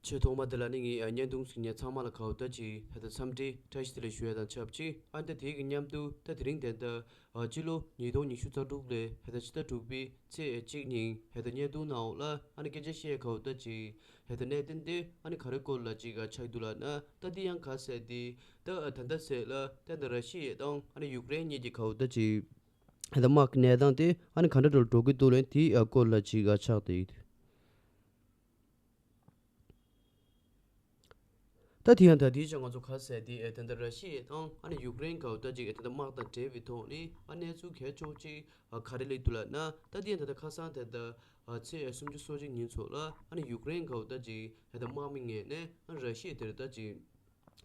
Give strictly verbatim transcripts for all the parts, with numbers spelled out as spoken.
ཆེས་ཐོག་མ་དེ་ལ་ནི་ངས་ཨ་བརྙན་ཐུང་གཟིགས་མཁན་ཚང་མ་ལ་ག་བོ་ད་ཅིག་ཧེ་ད་འཚམས་འདྲི་བཀྲ་ཤིས་བདེ་ལེགས་ཞུ་ཡ་དང་ཆབས་ཅིག་ཨ་ནི་ད་དེའི་གི་མཉམ་དུ་ད་དེ་རིང་དེ་ད་ཨ་སྤྱི་ལོ་ཉིས་སྟོང་ཉི་ཤུ་རྩ་དྲུག་ལོའི་ཧེ་ད་ཕྱི་ཟླ་དྲུག་པའི་ཚེས་གཅིག་ཉིན་ཧེ་ད་བརྙན་ཐུང་ནང་འོག་ལ་ཨ་ནི་སྐད་ཆ་བཤད་ཡ་ག་བོ་ད་ཅིག་ཧེ་ད་གནད་དོན་དེ་ཨ་ནི་ག་རེ་སྐོར་ལ་ཅིག་ཨ་ཆགས་འདུག་ལབ་ན། ད་དེ་ཡང་ག་ཟེར་དེ་ད་ཨ་ད་ལྟ་ཟེར་ལ་ད་ད་ར་ཤི་ཡ་དང་ཨ་ནི་ཡུཀ་རེན་གཉིས་ཀྱི་ག་བོ་ད་ཅིག་ཧེ་ད་དམག་གི་གནས་སྟངས་དེ་ཨ་ནི་ག་འདྲ་འགྲོ་འགྲོ་གི་འདུག་ལབ་དེའི་ཨ་སྐོར་ལ་ཅིག་ཨ་ཆགས་བསྡད་ཡོད། ད་དེ་ཡང་ད་དེའི་ཆ་ང་ཚོ་ག་ཟེར་དེ་ཨེ་ད་ལྟ་ར་ཤི་ཡ་དང་ཨ་ནི་ཡུཀ་རེན་ག་བོ་ད་ཅིག་ཨེ་ད་ལྟ་དམག་དང་འབྲེལ་བའི་ཐོག་ནས་ཨ་གནས་ཚུལ་གལ་ཆེ་བོ་ཅིག་ཨ་ག་རེ་སླེབས་འདུག་ལབ་ན། ད་དེ་ཡང་ད་ལྟ་ཁ་སང་དེ་ད་ཨ་ཚེས་སུམ་ཅུ་སོ་གཅིག་ཉིན་ཚོ་ལ་ཨ་ནི་ཡུཀ་རེན་ག་བོ་ད་ཅིག་ཨེ་ད་དམག་མི་ངོས་ནས་ཨ་ར་ཤི་ཡ་དེར་ད་ཅིག་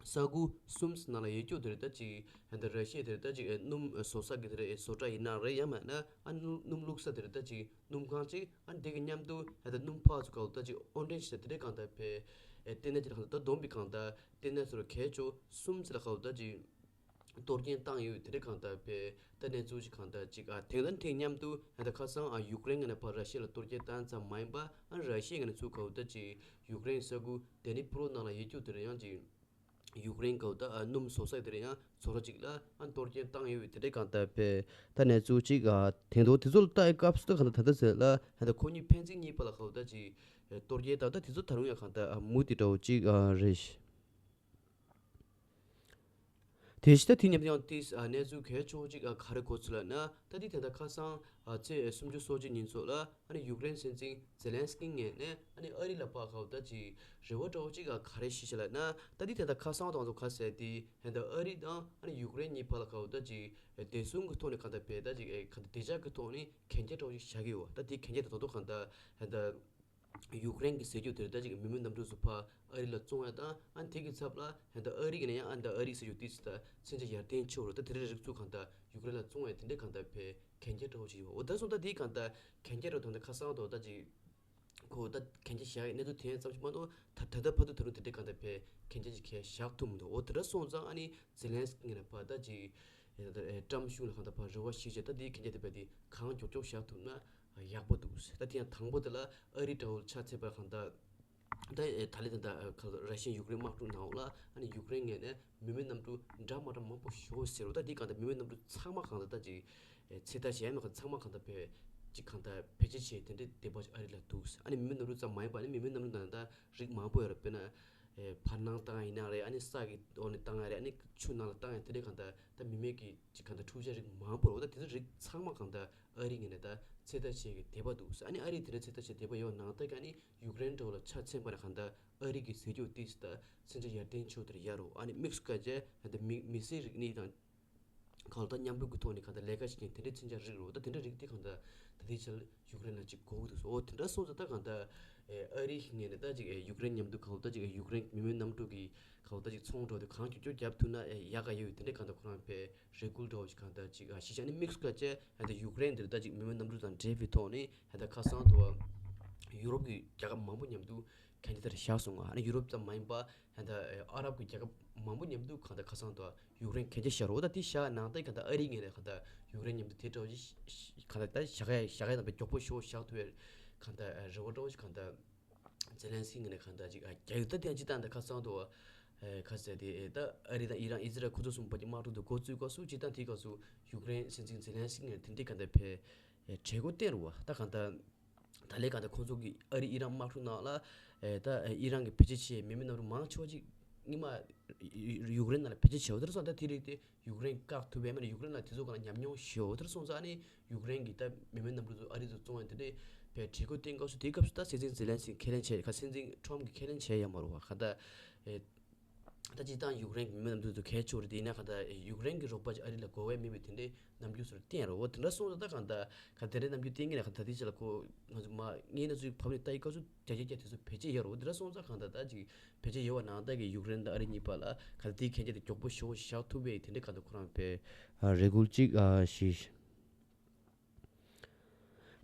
ས་ཁུལ་གསུམ་ནང་ལ་ཡོད་རྒྱུ་དེར་ད་ཅིག་ཧེ་ད་ར་ཤི་ཡ་དེར་ད་ཅིག་ཨེ་སྣུམ་བཟོ་ས་གི་དེར་ཨེ་བཟོ་གྲྭ་ཡིན་ན་རེད། ཡང་མིན་ན་ཨ་སྣུམ་སྣུམ་བླུགས་ས་དེར་ད་ཅིག་སྣུམ་ཁང་ཅིག་ཨ་འདི་གི་མཉམ་དུ་ཧེ་ད་སྣུམ་ཕག་ཚོ་ག་བོ་ད་ཅིག་ཨོན་ཏྲེན་ཞིག་ད་དེ་འདྲའི་གང་ལྟར་བས་ཨེ་ལྟེ་གནས་ཅིག་ལ་གང་ལྟར་ད་བསྡོམས་པའི་གང་ལྟར་ལྟེ་གནས་ཚོ་ལ་གལ་ཆེ་གསུམ་ཅིག་ལ་ག་བོ་ད་ཅིག་གཏོར་སྐྱོན་བཏང་ཡོད། དེ་འདྲའི་གང་ལྟར་བས་ད་གནས་ཚུལ་ཅིག་གང་ལྟར་ཅིག་ཨ་དེང་ད་དེ་མཉམ་དུ་ཧེ་ད་ཁ་སང་ཨ་ཡུཀ་རེན་ངོས་ནས་ཕར་ར་ཤི་ཡ་ལ་གཏོར་སྐྱོན་བཏང་ཙམ་མ་ཡིན་པ་ཨ་ར་ཤི་ཡ་ངོས་ནས་ཚུར་ག་བོ་ད་ཅིག་ཡུཀ་རེན་ས་ཁུལ་ཌེ་ནི་པྲོ་ནང་ལ་ཡོད་རྒྱུ་དེར་ཡང་ཅིག་ཡུཀ་རེན་ག་བོ་ད་ཨ་སྣུམ་བཟོ་ས་དེར་ཡང་བཟོ་གྲྭ་ཅིག་ལ་ཨ་གཏོར་སྐྱོན་བཏང་ཡོད་པའི་དེ་འདྲའི་གང་ལྟར་བས་ད་གནས་ཚུལ་ཅིག་ཨ་དེང་དུ་དེ་ཚོ་ལ་ལྟ་ཡི་སྐབས་སུ་ད་གང་ལྟར་ད་ལྟ་ཟེར་ལ་ཧ་ད་ཁོ་གཉིས་ཕན་ཚུན་གཉིས་བར་ལ་ག་བོ་ད་ཅིག་གཏོར་སྐྱོན་བཏང་ད་དེ་ཚོ་ད་རུང་ཡང་གང་ལྟར་ཨ་མུ་མཐུད་འདྲ་བོ་ཅིག་ཨ་རེད། དེ་བཞིན་ད་དེ་མཉམ་དུ་ཡང་ཏིས་ཨ་གནས་ཚུལ་གལ་ཆེ་བོ་ཅིག་ཨ་ག་རེ་གོ་ཚུལ་ལབ་ན། ད་དེ་ད་ལྟ་ཁ་སང་ཨ་ཚེས་སུམ་ཅུ་སོ་གཅིག་ཉིན་ཚོ་ལ་ཨ་ནི་ཡུཀ་རེན་སྲིད་འཛིན་ཛེ་ལན་སི་ཀི་ངོས་ནས་ཨ་ནི་ཨ་རི་ལ་ཕར་ག་བོ་ད་ཅིག་རེ་བ་འདྲ་བོ་ཅིག་ཨ་ག་རེ་ཞུས་ཤག་ལབ་ན། ད་དེ་ད་ལྟ་ཁ་སང་དང་ཚོ་ག་ཟེར་དེ་ཧེ་ད་ཨ་རི་དང་ཨ་ནི་ཡུཀ་རེན་གཉིས་བར་ལ་ག་བོ་ད་ཅིག་བདེ་སྲུང་གི་ཐོག་ནས་གང་ལྟར་བས་ད་ཅིག་གང་ལྟར་བདེ་འཇགས་ཀྱི་ཐོག་ནས་གན་རྒྱ་འདྲ་བོ་ཅིག་བཞག་གི་ཡོད། ད་དེ་གན་རྒྱ་དེ་ད་དུང་གང་ལྟར་ཧེ་ད་ཡུཀ་རེན་གྱི་ཟེར་རྒྱུ་དེར་ད་ཅིག་མི་མེད་གནམ་གྲུ་ཚོ་ཕར་ཨ་རི་ལ་བཙོང་ཡ་དང་ཨ་ནི་དེ་གི་ཚབ་ལ་ཧེ་ད་ཨ་རི་གི་ནས་ཡང་ཨ་ནི་ད་ཨ་རི་ཟེར་རྒྱུ་དེ་ད་མཚོན་ཆ་ཡར་ཐོན་ཆེ་བོ་རེད། ད་དེ་འདྲའི་རིགས་ཚོ་གང་ལྟར་ཡུཀ་རེན་ལ་བཙོང་ཡ་དེ་འདྲའི་གང་ལྟར་བས་གན་རྒྱ་འདྲ་བོ་ཅིག་ཡོད། འོ་ད་སོང་ད་དེ་གང་ལྟར་གན་རྒྱ་འདྲ་བོ་ད་ཁ་སང་དུ་ད་ཅིག་ཁོ་ད་གན་རྒྱ་བཞག་ཡས་གནས་ཚུལ་ཐོན་ཙམ་ཞིག་མ་གཏོགས་ད་ད་ལྟ་བར་དུ་ད་རུང་དེ་འདྲའི་གང་ལྟར་བས་གན་རྒྱ་ཅིག་གས་བཞག་ཐུབ་མི་འདུག་འོ་དེ་འདྲ་སོང་ཙང་ཨ་ནི་ཛེ་ལན་སི་ཀི་ངོས་ནས་ཕར་ད་ཅིག་ཨེ་ད་ཨེ་ཀྲམ་གཞུང་ལ་གང་ལྟར་ཕར་རེ་བ་ཞིག་བྱས། ད་དེའི་གན་རྒྱ་དེ་བས་དེ་གང་མགྱོགས་མགྱོགས་བཞག་ཐུབ་ན་ཡག་པོ་འདུག་ད་དེ་ཡང་དང་པོ་དེ་ལ་ཨ་རི་འདྲ་བོ་ཆ་ཚད་པ་གང་ལྟར་ད་ཨེ་ད་ལན་ད་ལྟ་ཨེ་ག་ར་ཤི་ཡན་ཡུཀ་རེན་དམག་འཁྲུག་ནང་ལ་ཨ་ནི་ཡུཀ་རེན་ངོས་ནས་མི་མེད་གནམ་གྲུ་འདྲ་མ་འདྲ་མང་པོ་ཤོག་ཟེར་རོ། ད་དེ་གང་ལྟར་མི་མེད་གནམ་གྲུ་ཚང་མ་གང་ལྟར་ད་ཅིག་ཨེ་ཚོད་ལྟ་བྱས་ཡ་མེད་ག་ཚང་མ་གང་ལྟར་བས་ཅིག་གང་ལྟར་བེད་སྤྱོད་བྱས་དེ་འདྲའི་དེ་པ་ཅིག་ཨ་རི་ལ་འདུག་ཨ་ནི་མི་མེད་གནམ་གྲུ་ཙམ་མ་ཡིན་པ་ཨ་ནི་མི་མེད་གནམ་གྲུ་ནང་ད་རིགས་མང་པོ་ཡོད་རེད། དཔེར་ན་ཨེ་བར་སྣང་བཏང་ཡ་ཡིན་ན་རེད། ཨ་ནི་ས་གི་འོག་ནས་བཏང་ཡ་རེད། ཨ་ནི་ཆུ་ནང་ལ་བཏང་ཡ་དེ་འདྲའི་གང་ལྟར་ད་མི་མེད་ཀྱི་ཅིག་གང་ལྟར་འཕྲུལ་ཆས་རིགས་མང་པོ་རེད། ད་དེ་ཚོ་རིགས་ཚང་མ་གང་ལྟར་ཨ་རི་ངོས་ནས་ད་ཚོད་ལྟ་བྱེད་ཀྱི་དེ་པ་འདུག་ཨ་ནི་ཨ་རི་དེ་འདྲ་ཚོད་ལྟ་བྱེད་དེ་པ་ཡོད་ནང་ལྟ་ག་ཨ་ནི་ཡུཀ་རེན་འདྲ་བོ་ལ་ཆ་མཚོན་པ་ན་གང་ལྟར་ཨ་རི་གི་ཟས་སྤྱོད་ཏིས་ད་མཚོན་ཆ་ཡར་ཐོན་ཆོག་དེར་ཡ་རོ། ཨ་ནི་དམིགས་སུ་བཀར་བྱས་ད་མི་མི་སེར་རིག་གནས་དང་གང་ལྟར་མཉམ་རུབ་ཀྱི་ཐོག་ནས་གང་ལྟར་ལས་ཀ་བྱེད་མཁན་དེ་འདྲའི་མཚོན་ཆ་རིགས་རོ། ད་དེ་འདྲ་རིགས་དེ་གང་ལྟར་ད་ལྟའི་ཆར་ཡུཀ་རེན་ལ་ཅིག་དགོས་ཀྱི་འདུག་ཟེར། འོ་དེ་འདྲ་སོང་ཙང་ད་གང་ལྟར་ཨ་རི་ངོས་ནས་ད་ཅིག་ཡུཀ་རེན་མཉམ་དུ་གང་ལྟར་ཅིག་ཡུཀ་རེན་མི་མེད་གནམ་གྲུ་གི་གང་ལྟར་ཅིག་ཚོང་འགྲོ་དེ་གང་མགྱོགས་མགྱོགས་བརྒྱབ་ཐུབ་ན་ཡག་ག་ཡོད། དེ་འདྲའི་གང་ལྟར་ཁོ་རང་པའི་རེ་སྐུལ་འདྲ་བོ་ཞིག་གང་ལྟར་ཅིག་ཨ་ཞིག་བྱས་ནས་དམིགས་སུ་བཀར་བྱས་ཧ་ད་ཡུཀ་རེན་འདིར་ད་ཅིག་མི་མེད་གནམ་གྲུ་དང་འབྲེལ་བའི་ཐོག་ནས་ཧ་ད་ཁ་སང་དུ་བ་ཡུ་རོབ་ཀྱི་རྒྱལ་ཁབ་མང་པོ་མཉམ་དུ་གན་རྒྱ་དེར་བཞག་སོང་ང་། ཧ་ད་ཡུ་རོབ་ཙམ་མ་ཡིན་པ་ཧ་ད་ཨ་རབ་ཀྱི་རྒྱལ་ཁབ་མང་པོ་མཉམ་དུ་གང་ལྟར་ཁ་སང་དུ་ཡུཀ་རེན་གན་རྒྱ་བཞག་རོགས། ད་དེ་བཞག་ནང་ལྟར་གང་ལྟར་ཨ་རི་ངོས་ནས་གང་ལྟར་ཡུཀ་རེན་མཉམ་དུ་དེ་འདྲ་བོ་ཞིག་གང་ལྟར་ད་བཞག་ཡ་བཞག་ཡ་དང་མགྱོགས་པོ་ཞེ་པོ་བཞག་ཐུབ་པའི་གང་ལྟར་རེ་བ་འདྲ་བོ་ཞིག་གང་ལྟར་ཛེ་ལན་སི་ཀི་ངོས་ནས་གང་ལྟར་ཅིག་ཨ་རྒྱག་ཡོད། ད་དེ་ཡང་སྤྱིར་བཏང་ད་ཁ་སང་དུ་ཨ་ཁ་ཟེར་དེ་ད་ཨ་རི་དང་ཨི་རན་ཨི་ཛི་རལ་ཁོ་ཚོ་གསུམ་པོ་གི་དམག་འཁྲུག་དུ་འགོ་བཙུགས་སྐབས་སུ་སྤྱིར་བཏང་དེའི་སྐབས་སུ་ཡུཀ་རེན་སྲིད་འཛིན་ཛེ་ལན་སི་ཀི་ངོས་ནས་དེ་འདྲའི་གང་ལྟར་ཕེ་ཨེ་གྲོས་འགོ་བཏོན་རུ་བ། ད་གང་ལྟར་ད་ལས་གང་ལྟར་ཁོང་ཚོ་གི་ཨ་རི་ཨི་རན་དམག་འཁྲུག་ནང་ལ་ཨེ་ད་ཨི་རན་གྱི་བེད་སྤྱོད་བྱས་མི་མེད་གནམ་གྲུ་མང་ཆེ་བ་ཅིག་སྔོན་མ་ཡུཀ་རེན་ནང་ལ་བེད་སྤྱོད་བྱས་པ་དེར་སོང་། ད་དེ་རིགས་དེ་ཡུཀ་རེན་བཀག་ཐུབ་པས་མ་ནི་ཡུཀ་རེན་ལ་དེ་ཚོ་གང་ལ་ཉམས་མྱོང་ཞེ་པོ་དེར་སོང་ཙང་ཨ་ནི་ཡུཀ་རེན་གྱི་ད་མི་མེད་གནམ་གྲུ་ཚོ་ཨ་རི་ཚོ་བཙོང་བ་དེ་འདྲས་པའི་གྲོས་འགོ་བཏོན་སྐབས་སུ་དེའི་སྐབས་སུ་ད་སྲིད་འཛིན་ཛེ་ལན་སི་ཁས་ལེན་བྱས་ཁ་སྲིད་འཛིན་ཁྲོམ་གྱིས་ཁས་ལེན་བྱས་ཡ་མ་རུ་བ་ག་ད་ཨེ་ད་སྤྱིར་བཏང་ཡུཀ་རེན་གྱི་མི་མེད་གནམ་གྲུ་ཚོ་གལ་ཆེ་བ་རེད། དེ་ཡིན་ན་ག་ད་ཡུཀ་རེན་གྱི་རོགས་པ་ཅིག་ཨ་རི་ལ་དགོས་པའི་མེད་པའི་དེ་འདྲའི་རྣམ་འགྱུར་ཚོར་བསྟན་རོ། འོ་དེ་འདྲ་སོང་ཙང་ད་གང་ལྟར་ག་དེ་འདྲའི་རྣམ་འགྱུར་བསྟན་གྱི་ན་ག་ད་དེ་ཅི་ལ་ཁོ་ང་ཚོ་མ་ངའི་ན་ཚོའི་ཕབ་ནས་ལྟ་ཡི་སྐབས་སུ་རྒྱ་སྐད་རྒྱ་དེ་ཚོ་བེད་སྤྱད་ཡ་རོ། འོ་དེ་འདྲ་སོང་ཙང་གང་ལྟར་ད་ཅིག་བེད་སྤྱད་ཡོད་པ་ནང་ལྟར་གྱི་ཡུཀ་རེན་དང་ཨ་རི་གཉིས་བར་ལ་ག་ད་དེའི་གན་རྒྱ་དེ་མགྱོགས་པོ་ཞེ་པོ་བཞག་ཐུབ་པའི་དེ་འདྲའི་གང་ལྟར་ཁོ་རང་པའི་རེ་སྐུལ་ཅིག་ཞིག་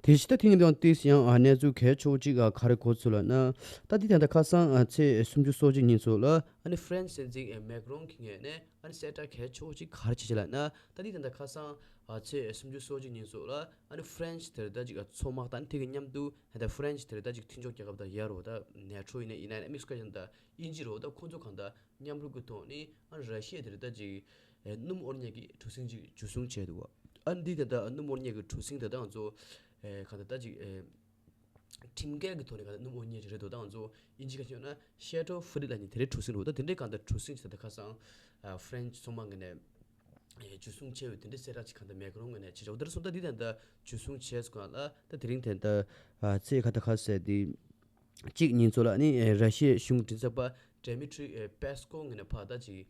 དེ་བཞིན་ད་ཐེངས་འདིའང་ཏིས་ཡང་ཨ་གནས་ཚུལ་གལ་ཆེ་བོ་གཅིག་ཨ་ག་རེ་གོ་ཚུལ་ལབ་ན། ད་འདི་ད་ལྟ་ཁ་སང་ཨ་ཚེས་སུམ་ཅུ་སོ་གཅིག་ཉིན་ཚོ་ལ་ཨ་ནི་ཧྥ་རན་སི་སྲིད་འཛིན་ཨེ་མེག་རོང་གི་ངོས་ནས་ཨ་ནི་གསལ་བསྒྲགས་གལ་ཆེ་བོ་གཅིག་ག་རེ་བྱེད་ཅེས་ལབ་ན། ད་འདི་ད་ལྟ་ཁ་སང་ ཨ་ཚེས་སུམ་ཅུ་སོ་གཅིག་ཉིན་སོགས་ལ་ཨ་ནི་ཧྥ་རན་ཆི་དེར་ད་ཅིག་ཚོང་དམག་དང་དེ་གི་མཉམ་དུ་ད་ཧྥ་རན་ཆི་དེར་ད་ཅིག་མཐུན་ཕྱོགས་རྒྱལ་ཁབ་དང་ཡ་རོ་ད་ནེ་ཊོ་ཡིན་ན་ཡིན་ན་ཨ་མི་རི་ཀ་ཡིན་ད་དབྱིན་ཇི་རོ་ད་ཁོང་ཚོ་གང་ད་མཉམ་རུབ་ཀྱི་ཐོག་ནས་ཨ་ར་ཤི་ཡ་དེར་ད་ཅིག་ཨེ་སྣུམ་དབོར་མཉེ་གི་གྲུ་གཟིངས་ཅིག་འཇུ་བཟུང་བྱས་འདུག་ཨ་འདི་ད་ད་སྣུམ་དབོར་མཉེ་གི་གྲུ་གཟིངས་ད་ད་ང་ཚོ་ཨེ་གང་ད་ད་ཅིག་ཨེ་ཁྲིམས་འགལ་གྱི་ཐོག་ནས་གང་ལྟར་སྣུམ་དབོར་མཉེ་ཅིག་རེད་འདུག་ད་ང་ཚོ་དབྱིན་ཇི་སྐད་ཆ་ཡོད་ན་ཤེ་ཏོ་ཧྥི་རི་ལབ་མཁན་དེ་འདྲའི་གྲུ་གཟིངས་རེད་འདུག་ད་དེ་འདྲའི་གང་ལྟར་གྲུ་གཟིངས་ཅིག་ད་ལྟ་ཁ་སང་ཨ་ཧྥ་རན་ཆི་ཚོང་དམག་ངོས་ནས་ཨེ་འཇུ་བཟུང་བྱས་ཡོད། དེ་འདྲའི་གསལ་བསྒྲགས་ཅིག་གང་ལྟར་མེ་ཀ་རོན་ངོས་ནས་བྱས་འདུག་དེར་སོང་ད་འདི་ད་ལྟ་འཇུ་བཟུང་བྱས་སོང་གང་ལ་ད་དེ་རིང་ད་ལྟ་ཨ་ཚེས་ག་ད་ཁ་ཟེར་དེ་གཅིག་ཉིན་ཚོ་ལ་ནི་ཨེ་ར་ཤི་ཡའི་གཞུང་མགྲིན་ཚབ་པ་ཌེ་མི་ཊི་རི་ཨེ་པེ་སི་ཀོ་ངོས་ནས་ཕར་ད་ཅིག་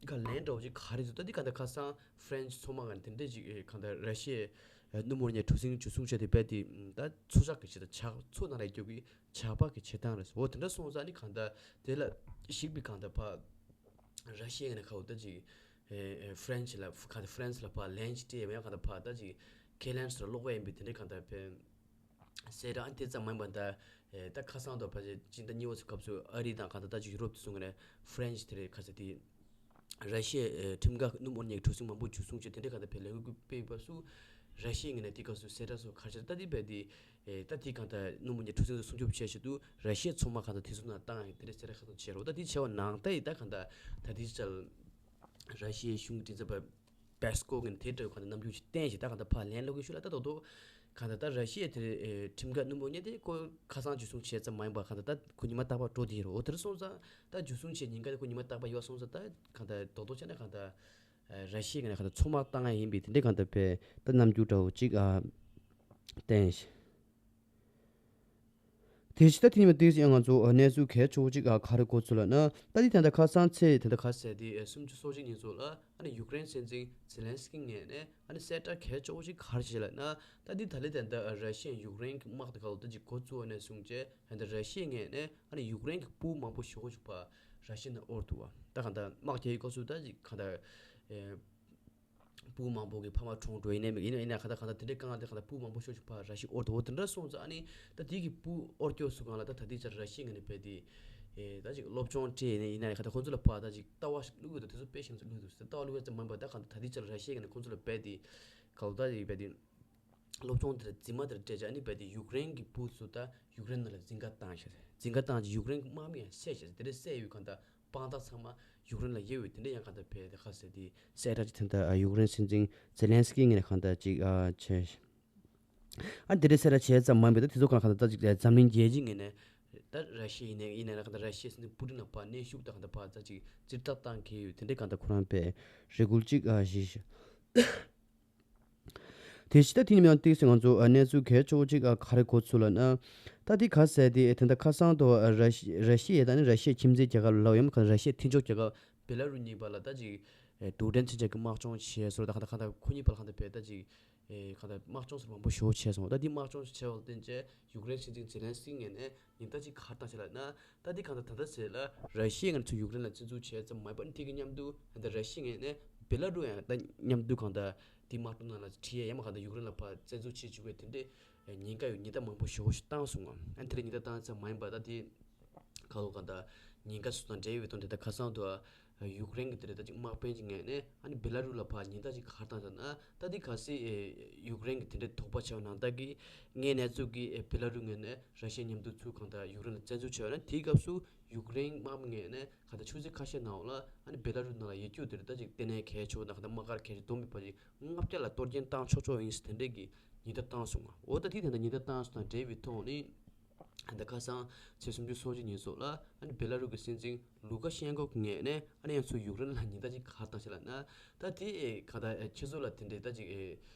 ག་ལན་འདྲ་བོ་ཅིག་ག་རེ་ཟེར་ད་འདི་ག་འདི་ཁ་སང་ཧྥ་རན་ཆི་ཚོང་དམག་ག་དེ་འདྲས་ཅིག་ག་འདི་ར་ཤི་ཡའི་སྣུམ་དབོར་མཉེ་གྲུ་གཟིངས་འཇུ་བཟུང་བྱས་ཏེ་རྦད་དེ་ད་ཚོ་བཅག་གི་ཆེད་དུ་ཇག་ཚོ་ནང་ལ་རྒྱུག་གི་ཇག་པ་གི་བྱེད་སྟངས་རེད། འོ་དེ་འདྲ་སོང་ཙང་ནི་ག་འདི་དེ་ལ་ཞིག་པའི་ག་འདི་ཕ་ར་ཤི་ཡའི་ནས་ཁ་འོ་ད་ཅིག་ཧྥ་རན་ཆི་ལ་ག་འདི་ཧྥ་རན་སི་ལ་ཕ་ལན་ཅིག་སྤྲད་ཡ་མེད་ཡ་ག་འདི་ཕ་ད་ཅིག་ཁས་ལེན་སོར་ལོག་པ་ཡིན་པའི་དེ་འདྲས་ག་འདི་ཕན། གསལ་བསྒྲགས་དེ་ཙམ་མ་ཡིན་པ་ད། ཨེ་ད་ཁ་སང་དུ་ཕལ་ཆེར་སྤྱི་ཟླ་གཉིས་པ་ཚོའི་སྐབས་སུ་ཨ་རི་དང་གང་ལྟར་ད་ཅིག་ཡུ་རོབ་དེ་ཚོ་ངོས་ནས་ཧྥ་རན་ཆི་དེ་རེད་ཁ་ས་དེ་ར་ཤི་ཡའི་ཨེ་ཁྲིམས་འགལ་སྣུམ་དབོར་མཉེ་གྲུ་གཟིངས་མང་པོ་འཇུ་བཟུང་བྱས་དེ་འདྲའི་གང་ལྟར་བས་ལས་འགུལ་སྤེལ་བ་སུ་ར་ཤི་ཡའི་ངོས་ནས་དེ་སྐབས་སུ་གསལ་བསྒྲགས་སོགས་ག་རེ་བྱས་ད་དེ་བས་དེ་ཨེ་ད་དེ་གང་ལྟར་སྣུམ་དབོར་མཉེ་གྲུ་གཟིངས་སྲུང་སྐྱོབ་བྱས་བཞིན་དུ་ར་ཤི་ཡའི་ཚོང་དམག་གང་ལྟར་དེ་ཚོ་ནང་བཏང་ཡང་དེ་འདྲའི་གསལ་བསྒྲགས་ཁ་ཐོག་བྱས་རོགས་ད་དེ་བྱས་པ་ནང་ལྟ་ཡི་ད་གང་ལྟར་ད་དེ་ཅལ་ར་ཤི་ཡའི་གཞུང་གི་མགྲིན་ཚབ་པ། པེ་སི་ཀོ་ངོས་ནས་དེ་འདྲ་གང་ལྟར་རྣམ་འགྱུར་ཞིག་བསྟན་ཞིང་ད་གང་ལྟར་ཕར་ལན་སློག་གི་ཤུལ་ལ་ད་དོ་དོ་གང་ལྟར་ད་ར་ཤི་ཡའི་དེ་ཨེ་ཁྲིམས་འགལ་སྣུམ་དབོར་མཉེ་དེ་ཁོ་ཁ་སང་འཇུ་བཟུང་བྱས་ཙམ་མ་ཡིན་པར་གང་ལྟར་ད་ཁོ་ཉི་མ་རྟག་པར་འགྲོ་བསྡད་ཡོད་རེད། འོ་དེར་སོང་ཙང་ད་འཇུ་བཟུང་བྱས་ཉིན་ཁ་དེ་ཁོ་ཉི་མ་རྟག་པར་ཡོད་སོང་ཙང་ད་གང་ལྟར་དོ་དོ་བྱས་ན་གང་ལྟར་ཨེ་ར་ཤི་ཡའི་ངོས་ནས་གང་ལྟར་ཚོང་དམག་བཏང་ཡ་ཡིན་པའི་དེ་འདྲའི་གང་ལྟར་བས་ད་རྣམ་འགྱུར་འདྲ་བོ་ཅིག་ཨ་བསྟན་ཞིང་། དེ་བཞིན་ད་དེ་ཉིན་མ་ཏིག་ཙམ་ང་ཚོ་གནས་ཚུལ་གལ་ཆེ་བོ་གཅིག་ག་རེ་གོ་ཚུལ་ལབ་ན་ད་དེ་ད་ལྟ་ཁ་སང་ཚེས་ད་ལྟ་ཁ་ཟེར་དེ་སུམ་ཅུ་སོ་གཅིག་ཉིན་ཚོ་ལ་ཨ་ནི་ཡུཀ་རེན་སྲིད་འཛིན་ཛེ་ལན་སི་ཀི་ངོས་ནས་ཨ་ནི་གསལ་བསྒྲགས་གལ་ཆེ་བོ་གཅིག་ག་རེ་བྱས་ལབ་ན་ད་དེ་ད་ལྟ་ད་ལྟ་ར་ཤི་ཡ་ཡུཀ་རེན་གྱི་དམག་དང་ག་ལོ་ད་ཅིག་འགོ་བཙུགས་ནས་བཟུང་བྱས་ད་ལྟ་ར་ཤི་ཡ་ངོས་ནས་ཨ་ནི་ཡུཀ་རེན་གྱི་སྤུ་མང་པོ་ཞེ་པོ་ཞིག་ཕར་ར་ཤི་ཡ་ནང་དབོར་འདུག་བ། ད་གང་ལྟར་དམག་རྒྱག་ཡི་སྐབས་སུ་ད་ཅིག་གང་ལྟར་ཨེ། སྤུ་མང་པོ་གི་ཕ་མ་གྲོངས་འགྲོ་ཡིན་ནའི་མེད་ཡིན་ན་ཡིན་ན་ག་ད་ག་ད་དེ་འདྲའི་དཀའ་ངལ་དེ་ག་ད་སྤུ་མང་པོ་ཤོར་ཞིག་ཕར་ར་ཤི་ཡ་དབོར་དུ་འོ་དེ་འདྲ་སོང་ཙང་ཨ་ནི་ད་དེ་གི་སྤུ་དབོར་སྐྱོ་སུ་གང་ལ་ད་ད་དེ་ཆར་ར་ཤི་ཡ་ངོས་ནས་བས་དེ་ཨེ་ད་ཅིག་སློབ་སྦྱོང་སྤྲད་ཡིན་ན་ཡིན་ན་ག་ད་ཁོང་ཚོ་ལ་ཕར་ད་ཅིག་ལྟ་བ་ཞིག་བླུགས་ཡོད་དོ་དེ་ཚོ་དཔེ་ཞིག་བླུགས་འདུག་ཟེར་ལྟ་བ་བླུགས་ཡོད་ཙམ་མ་ཡིན་པ་ད་ག་ད་ད་དེ་ཆར་ར་ཤི་ཡ་ངོས་ནས་ཁོང་ཚོ་ལ་བས་དེ་ག་ལ་ད་ཅིག་བས་དེ་སློབ་སྦྱོང་དེར་རྫུན་མ་དེར་སྤྲད་ཅིག་ཨ་ནི་བས་དེ་ཡུཀ་རེན་གི་སྤུ་ཚོ་ད་ཡུཀ་རེན་ནང་ལ་འཛིན་ག་བཏང་ཤག་འཛིན་ག་བཏང་ཅིག་ཡུཀ་རེན་གི་དམག་མི་ཡང་བསད་ཤག་དེ་འདྲ་བསད་ཡོད་གང་ད། དཔང་རྟགས་ཚང་མ་ཡུཀ་རེན་ལ་ཡོད་པའི་དེ་འདྲ་ཡང་གང་ལྟར་བས་དེ་ཁ་ཟེར་དེ་གསལ་བསྒྲགས་ཅིག་ད་ལྟ་ཡུཀ་རེན་སྲིད་འཛིན་ཛེ་ལན་སི་ཀི་ངོས་ནས་གང་ལྟར་ཅིག་ཨ་བྱས། ཨ་དེ་འདྲའི་གསལ་བསྒྲགས་བྱས་ཙམ་མ་ཡིན་པའི་ད་དེ་ཚོ་གང་གང་ལྟར་ད་ཅིག་འཛམ་གླིང་རྒྱལ་སྤྱིའི་ངོས་ནས་ད་ར་ཤི་ཡ་ཡིན་ནའི་ཡིན་ནའི་གང་ལྟར་ར་ཤི་ཡའི་སྲིད་འཛིན་པུ་ཏིན་ལ་ཕར་གནོན་ཤུགས་ད་གང་ལྟར་ཕར་ད་ཅིག་ཇེ་དྲག་བཏང་གི་ཡོད་དེ་འདྲའི་གང་ལྟར་ཁོ་རང་བས་རེ་སྐུལ་ཅིག་ཨ་བྱས་ཤག་དེ་བཞིན་ད་དེ་ནི་མིང་ཏིག་སེ་ང་ཚོ་གནས་ཚུལ་གལ་ཆེ་བོ་གཅིག་ག་རེ་གོ་ཚུལ་ལབ་ན། ད་དེ་ག་ཟེར་དེ་དེ་འདྲ་ཁ་སང་དུ་ར་ཤི་ར་ཤི་ཡ་དང་ནི་ར་ཤི་ཡའི་ཁྱིམ་མཚེས་རྒྱལ་ཁབ་ལ་ཡང་ག་ར་ཤི་ཡའི་མཐུན་ཕྱོགས་རྒྱལ་ཁབ་བེ་ལ་རུ་གཉིས་བར་ལ་ད་ཅིག་རྡུལ་ཕྲན་མཚོན་ཆ་གི་དམག་སྦྱོང་བྱས་སོང་། ད་ག་ད་ག་ད་ཁོ་གཉིས་བར་ལ་ག་ད་བས་ད་ཅིག་ག་ད་དམག་སྦྱོང་སོགས་མང་པོ་ཞེ་པོ་བྱས་སོང་། ད་དེ་དམག་སྦྱོང་བྱས་པ་བརྟེན་བྱས་ཡུཀ་རེན་སྲིད་འཛིན་ཛེ་ལན་སི་ཀི་ངོས་ནས། ཉིན་ལྟར་གཅིག་ག་རེ་བཏང་བྱས་ལབ་ན། ད་འདི་གང་ལྟར་ད་ལྟ་ཟེར་ལ་ར་ཤི་ཡ་ངོས་ནས་ཚུར་ཡུཀ་རེན་ལ་བཙན་འཛུལ་བྱས་ཙམ་མ་ཡིན་པར་དེ་གི་མཉམ་དུ་ད་ལྟ་ར་ཤི་ཡ་ངོས་ནས་བེ་ལ་རུ་ཡང་ད་མཉམ་དུ་གང་ལྟར་དེ་དམག་འཁྲུག་ནང་ལ་ཁྲིད་ཡས་ཡ་མ་གང་ལྟར་ཡུཀ་རེན་ལ་ཕར་བཙན་འཛུལ་བྱེད་བཅུག་པའི་དེ་འདྲའི་ཉེན་ཁ་ཡོད་ཉེན་བརྡ་མང་པོ་ཞེ་པོ་ཞིག་བཏང་སོང་ང་། ཨ་ནི་དེ་ལ་ཉེན་བརྡ་བཏང་ཙམ་མ་ཡིན་པར་ད་དེ་ག་ལོ་གང་ལྟར་ཉེན་ཁ་སོ་སོ་དང་འབྲེལ་ཡོད་དོན་དེ་ད་ཁ་སང་དུ་ཡུཀ་རེན་གྱི་དེ་རེད་ད་ཅིག་དམག་དཔོན་གྱི་ངོས་ནས་ཨ་ནི་བེ་ལ་རུ་ལ་ཕར་ཉིན་ལྟར་གཅིག་ག་རེ་བཏང་ཟེར་ན། ད་འདི་གལ་སྲིད་ཨེ་ཡུཀ་རེན་གྱི་དེ་འདྲའི་དོགས་པ་ཆེ་བ་ནང་ལྟར་གྱི་ངའི་གནས་ཚུལ་གྱི་ཨེ་བེ་ལ་རུ་ངོས་ནས་ར་ཤི་ཡ་མཉམ་དུ་ཚུར་གང་ལྟར་ཡུཀ་རེན་ལ་བཙན་འཛུལ་བྱས་ཡོད་ན། དེའི་སྐབས་སུ་ཡུཀ་རེན་དམག་མི་ངོས་ནས་གང་ལྟར་ཆུ་ཚོད་ཁ་ཤས་ནང་ལ་ཨ་ནི་བེ་ལ་རུ་ནང་ལ་ཡོད་རྒྱུ་དེ་རེད་ད་ཅིག་ལྟེ་གནས་གལ་ཆེ་བ་དང་གང་ལྟར་དམག་སྒར་གལ་ཆེ་བསྡོམས་པའི་བར་གྱི་ལྔ་བརྒྱ་ལ་གཏོར་སྐྱོན་བཏང་ཆོག་ཆོག་ཡིན་ཟེར་དེ་འདྲས་ཀྱི་ཉེན་བརྡ་བཏང་སོང་ང་། འོ་ད་དེ་དེ་འདྲ་ཉེན་བརྡ་བཏང་སོང་དང་འབྲེལ་བའི་ཐོག་ནས། ད་ཁ་སང་ཚེས་སུམ་ཅུ་སོ་གཅིག་ཉིན་སོགས་ལ་ཨ་ནི་བེ་ལ་རུ་གི་སྲིད་འཛིན་ལུ་ཀ་ཤན་ཀོ་གི་ངོས་ནས་ཨ་ནི་ཡང་ཚུར་ཡུཀ་རེན་ལ་ཉེན་བརྡ་ཅིག་ག་རེ་བཏང་ཞེ་ལབ་ན། ད་དེ་ག་ད་ཁྱེད་ཚོ་ལ་དེ་འདྲའི་ད་ཅིག་ཨེ་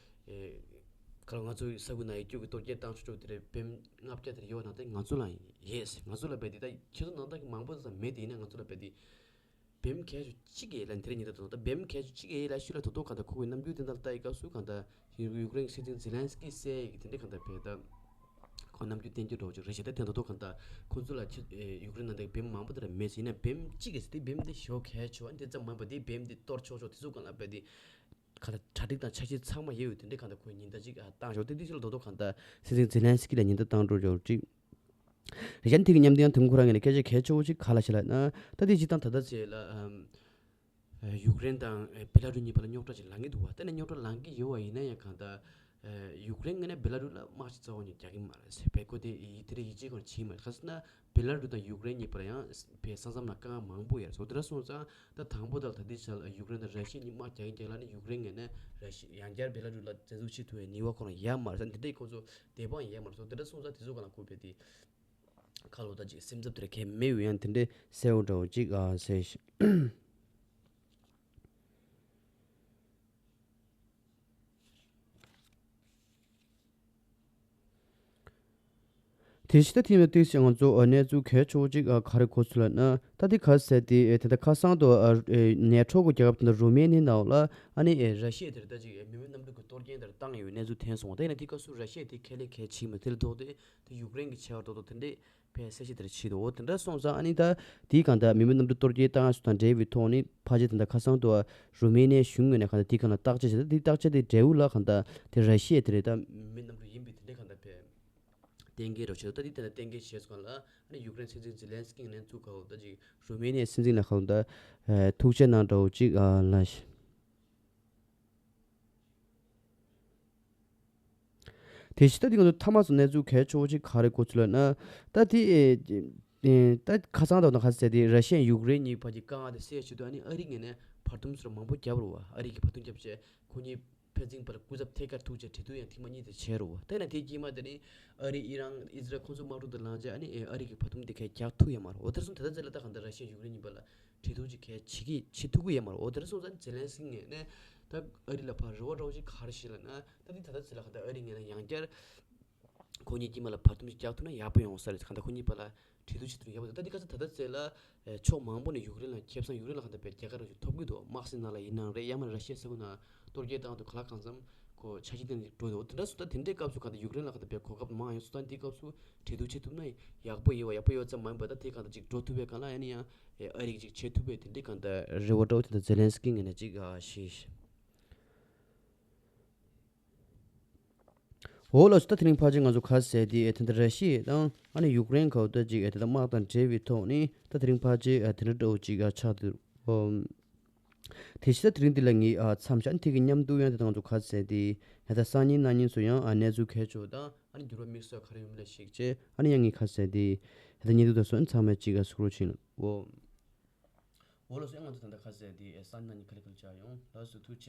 ཨེ་ག་ལ་ང་ཚོའི་ས་ཁུལ་ནང་ཡོད་རྒྱུ་གི་གཏོར་སྐྱོན་བཏང་ཆོག་ཆོག་དེ་རེད། བེམ་ལྔ་བརྒྱ་དེ་ཡོད་ན་ད་ང་ཚོ་ལ་ཡོད། ང་ཚོ་ལ་རྦད་དེ་ད་ཁྱེད་ཚོ་ནང་ད་གི་མང་པོ་ཙམ་མེད་དེ་ཡིན་ན་ང་ཚོ་ལ་རྦད་དེ། བེམ་གལ་ཆེ་གཅིག་ཡོད་ལ་དེ་རིང་ཉིན་ད་དུང་ད་བེམ་གལ་ཆེ་གཅིག་ཡོད་ལ་ཤུལ་ལ་དོ་དོ་ག་ད་ཁོ་གི་རྣམ་འགྱུར་དེ་འདྲ་ལྟ་ཡི་སྐབས་སུ་ག་ད་ཡུ་ཡུཀ་རེན་གྱི་སྲིད་འཛིན་ཛེ་ལན་སི་ཀི་ཟེར་ཡི་གི་དེ་འདྲའི་ག་ད་བས་ད་ཁོ་རྣམ་འགྱུར་བསྟན་རྒྱུ་འདྲ་བོ་ཅིག་རེད་ཤག་ད་དེ་འདྲ་དོ་ག་ད་ཁོ་ཚོ་ལ་ཁྱེད་ཡུཀ་རེན་ནང་ད་བེམ་མང་པོ་དེ་འདྲ་མེད་ཟེར་ཡིན་ན་བེམ་གཅིག་གི་ཟེར་དེ་བེམ་དེ་ཞོ་གལ་ཆེ་བ་དེ་ཙམ་མ་ཡིན་པ་དེ་བེམ་དེ་གཏོར་ཆོག་ཆོག་དེ་ཚོ་ག་ལ་བས་དེ་ག་ད་གྲ་སྒྲིག་དང་འཆར་གཞི་ཚང་མ་ཡོད་ཡོད་དེ་འདྲའི་ག་ད་ཁོས་ཉིན་ད་ཅིག་བཏང་ཞོག་དེ་དེ་ཤུལ་ལ་དོ་དོ་ག་ད་སྲིད་འཛིན་ཛེ་ལན་སི་ཀི་ལ་ཉིན་ད་བཏང་འགྲོ་ཞོག་ཅིག་རེད་ཤག་དེ་གི་མཉམ་དུ་ཡང་དེ་ཁོ་རང་ངོས་ནས་སྐད་ཆ་གལ་ཆེ་བོ་ཅིག་ག་ལ་ཞེ་ལབ་ན། ད་དེ་སྤྱིར་བཏང་ད་ལྟ་ཚེ་ལ་ཨམ་ ཡུཀ་རེན་དང་བེ་ལ་རུ་གཉིས་བར་ལ་རྙོག་དྲ་ཅིག་ལངས་ཀྱི་འདུག་བ། དེ་ནས་རྙོག་དྲ་ལངས་ཀྱི་ཡོད་བ་ཡིན་ན་ཡང་གང་ལྟར་ཡུཀ་རེན་ངོས་ནས་བེ་ལ་རུ་ལ་དམག་ཅིག་རྩ་བ་ནས་རྒྱག་གི་མ་རེད་ཟེར་བས། ཁོ་དེ་ཡི་དེ་རེད་ཡིད་ཆེས་ཁོ་ན་བྱེད་མ་རེད། ག་ཟེར་ན་བེ་ལ་རུ་དང་ཡུཀ་རེན་གཉིས་བར་ཡང་བས་ས་མཚམས་ནང་དཀའ་ངལ་མང་པོ་ཡོད་རེད། སོ་དེ་འདྲ་སོང་ཙང་ད་དང་པོ་དང་ད་ལྟའི་ཆར་ལ་ཡུཀ་རེན་དང་ར་ཤི་ཡ་གཉིས་དམག་རྒྱག་གིན་རྒྱག་ལ་ནི་ཡུཀ་རེན་ངོས་ནས་ར་ཤི་ཡང་བསྐྱར་བེ་ལ་རུ་ལ་བཙན་འཛུལ་བྱེད་ཐུབ་པའི་ནུས་པ་ཁོ་རང་ཡོད་མ་རེད། ད་འདི་འདྲའི་ཁོ་ཚོ་དེ་བ་ཡོད་མ་རེད། སོ་དེ་འདྲ་སོང་ཙང་དེ་ཚོ་ག་ལ་ཁོ་བས་དེ། ཁ་ལོ་ད་ཅིག་སེམས་འཚབ་དེར་གལ་མེད་ཡང་དེ་འདྲའི་གསལ་བོ་འདྲ་བོ་ཅིག་ཨ་གསལ་ཤག་དེ་ཕྱི་ད་ཐེངས་ལ་ཏིག་ཙམ་ང་ཚོ་ཨ་གནས་ཚུལ་གལ་ཆེ་བོ་ཅིག་ཨ་ག་རེ་གོ་ཚུལ་ལ་ན། ད་དེ་ག་ཟེར་དེ་ཨེ་དེ་ད་ཁ་སང་དུ་ཨ་ཨེ་ནེ་ཊོ་གི་རྒྱལ་ཁབ་དེ་འདྲ་རུ་མེ་ནི་ནང་ལ་ཨ་ནི་ཨེ་ར་ཤི་ཡ་དེར་ད་ཅིག་ཨེ་མི་མེད་གནམ་གྲུ་གི་གཏོར་སྐྱོན་དེར་བཏང་ཡོད་གནས་ཚུལ་ཐོན་སོང་བ། ད་ཡིན་ན་དེ་སྐབས་སུ་ར་ཤི་ཡ་དེ་ཁས་ལེན་གལ་ཆེ་མ་དེ་ལ་ཐོག་དེ་དེ་ཡུཀ་རེན་གྱི་ཆེ་བ་ཏོག་ཏོག་དེ་འདྲས་ཕའི་གསལ་བཤད་དེར་ཕྱིན་འདུག་འོ་དེ་འདྲ་སོང་ཙང་ཨ་ནི་ད་དེའི་གང་ལྟར་མི་མེད་གནམ་གྲུ་གཏོར་སྐྱོན་བཏང་སོང་དང་འབྲེལ་བའི་ཐོག་ནས་ཕལ་ཆེར་ད་ལྟ་ཁ་སང་དུ་རུ་མེ་ནི་ཡའི་གཞུང་ངོས་ནས་གང་ལྟར་དེའི་གང་ལ་བརྟག་དཔྱད་བྱས། ད་དེའི་བརྟག་དཔྱད་དེ་འབྲས་བུ་ལ་གང་ལྟར་དེ་ར་ཤི་ཡ་དེ་རེད། ད་མི་མེད་གནམ་གྲུ་ཡིན་པའི་དེ་འདྲའི་གང་ལྟར་ཕའི་གཏན་འཁེལ་རོགས་བྱས། ད་དེ་དེ་ལ་གཏན་འཁེལ་བྱས་སོང་ལ་ཨ་ནི་ཡུཀ་རེན་སྲིད་འཛིན་ཛེ་ལན་སི་ཀི་ནས་ཚུར་གང་ལྟར་ཅིག་རུ་མེ་ནི་ཡའི་སྲིད་འཛིན་ལ་གང་ལྟར་ཐུགས་རྗེ་གནང་འདྲ་བོ་ཅིག་ལ། དེ་བཞིན་ད་དེ་ང་ཚོ་མཐའ་མ་སུ་གནས་ཚུལ་གལ་ཆེ་བོ་ཅིག་ག་རེ་གོ་ཚུལ་ལ་ན། ད་དེ་ཨེ་ཨེ་ད་ཁ་སང་དང་ཁ་སང་དེ་ར་ཤི་ཡ་ཡུཀ་རེན་གཉིས་བར་གྱི་དཀའ་ངལ་དེ་སེལ་ཆེད་དུ་ཨ་ནི་ཨ་རི་ངོས་ནས་བར་འདུམ་སོགས་མང་པོ་བརྒྱབ་རེད་བ། ཨ་རི་གིས་བར་འདུམ་བརྒྱབ་བྱས་ཁོ་གཉིས་ཕན་ཚུན་བར་སྐུ་ཚབ་ཐད་ཀར་ཐུག་བྱས་གྲོས་བསྡུར་ཡང་ཐེངས་མ་གཉིས་དེ་བྱས་རེད་བ། ད་ཡིན་ན་དེའི་དཀྱིལ་མ་དེ་ནི་ཨ་རི་ཨི་རན་ཨི་ཟི་རལ་ཁོང་ཚོ་དམག་འཁྲུག་དེ་ལངས་བྱས་ཨ་ནི་ཨ་རི་གིས་བར་འདུམ་དེ་གས་རྒྱག་ཐུབ་ཡོད་མ་རེད། འོ་དེར་སོང་དེ་ལྟར་ཚེ་ལ་ད་གང་ལྟར་ར་ཤི་ཡ་ཡུཀ་རེན་གཉིས་བར་ལ་གྲོས་བསྡུར་ཅིག་གལ་བྱེད་ཀྱི་བྱེད་ཐུབ་ཀྱི་ཡོད་མ་རེད། འོ་དེར་སོང་ཙང་ཛེ་ལན་སི་ཀི་ངོས་ནས་ད་ཨ་རི་ལ་ཕར་རེ་བ་འདྲ་བོ་ཅིག་ག་རེ་ཞིག་ལབ་ན། ད་འདི་ད་ལྟ་ཚེ་ལ་ག་ད་ཨ་རི་ངོས་ལ་ཡང་བསྐྱར་ཁོ་གཉིས་དཀྱིལ་མ་ལ་བར་འདུམ་ཅིག་རྒྱག་ཐུབ་ན་ཡག་པོ་ཡོང་ས་རེད། ག་ད་ཁོ་གཉིས་བར་ལ་གྲོས་བསྡུར་བྱེད་ཐུབ་ན་ཡག་པོ་འདུག་ད་འདི་ག་ཚོད་ད་ལྟ་ཚེ་ལ་ཕྱོགས་མང་པོ་ནས་ཡུཀ་རེན་ལ་ཁེ་བཟང་ཡུཀ་རེན་ལ་ག་ད་བས་རྒྱལ་ཁ་རང་ཞིག་ཐོབ་ཀྱི་འདུག་དམག་སའི་ནང་ལ་ཡིན་ནའང་རེད། ཡང་མིན་ར་ཤི་ཡ་ས་ཁུལ་ནང་གཏོར་རྒོལ་བཏང་དུས་ག་ལ་གང་འཚམ་ཁོ་ཆ་ཤས་དེ་འགྲོ་འདུག་དེ་འདྲ་སོང་ད་དེ་འདྲའི་སྐབས་སུ་ག་ད་ཡུཀ་རེན་ལ་ག་ད་བས་གོ་སྐབས་མང་ཡོང་སོང་། ད་འདི་སྐབས་སུ་གྲོས་བསྡུར་བྱེད་ཐུབ་ན་ཡག་པོ་ཡོད་བ། ཡག་པོ་ཡོད་ཙམ་མ་ཡིན་པ་ད་དེ་གང་ལྟར་ཅིག་འགྲོ་ཐུབ་པའི་སྒང་ལ་ཡང་ནི་ཡང་ཨེ་ཨ་རིག་ཅིག་བྱེད་ཐུབ་པའི་དེ་འདྲའི་གང་ལྟར་རེ་བ་འདྲ་བོ་དེ་འདྲ་ཛེ་ལན་སི་ཀི་ངོས་ནས་ཅིག་ཨ་ཞུས། འོ་ལགས་སོ། ད་དེ་རིང་ཕལ་ཆེར་ང་ཚོ་ག་ཟེར་དེ་ཨེ་དེ་འདྲ་ར་ཤི་ཡ་དང་ཨ་ནི་ཡུཀ་རེན་ག་བོ་ད་ཅིག་ཨེ་དེ་འདྲ་དམག་དང་འབྲེལ་བའི་ཐོག་ནས་ད་དེ་རིང་ཕལ་ཆེར་ཨེ་དེ་འདྲ་འདྲ་བོ་ཅིག་ཨ་ཆགས་འདུག་ཨོ། དེ་བཞིན་ད་དེ་རིང་འདི་ལ་ངས་ཨ་མཚམས་བཞག་དེ་གི་མཉམ་དུ་ཡང་དེ་ང་ཚོ་ག་ཟེར་དེ་ད་སང་ཉིན་གནངས་ཉིན་སུ་ཡང་ཨ་གནས་ཚུལ་གལ་ཆེ་བ་དང་ཨ་ནི་འགྱུར་བ་དམིགས་བསལ་ག་རེ་ཡོད་མེད་ལ་གཞིགས་བྱས་ཨ་ནི་ཡང་ངས་ག་ཟེར་དེ་ད་བརྙན་ཐུང་དང་སོགས་ཚང་མས་ཅིག་ཨ་གཟིགས་རོགས་བྱེད་ཨོ། འོ་ལགས་སོ། ཡང་ང་ཚོ་ད་ལྟ་ག་ཟེར་དེ་ཨ་སང་ཉིན་གནངས་ཉིན་ག་ལེ་ག་ལེ་བྱ་ཡོང་། ལགས་སོ། ཐུགས་རྗེ་ཆེ།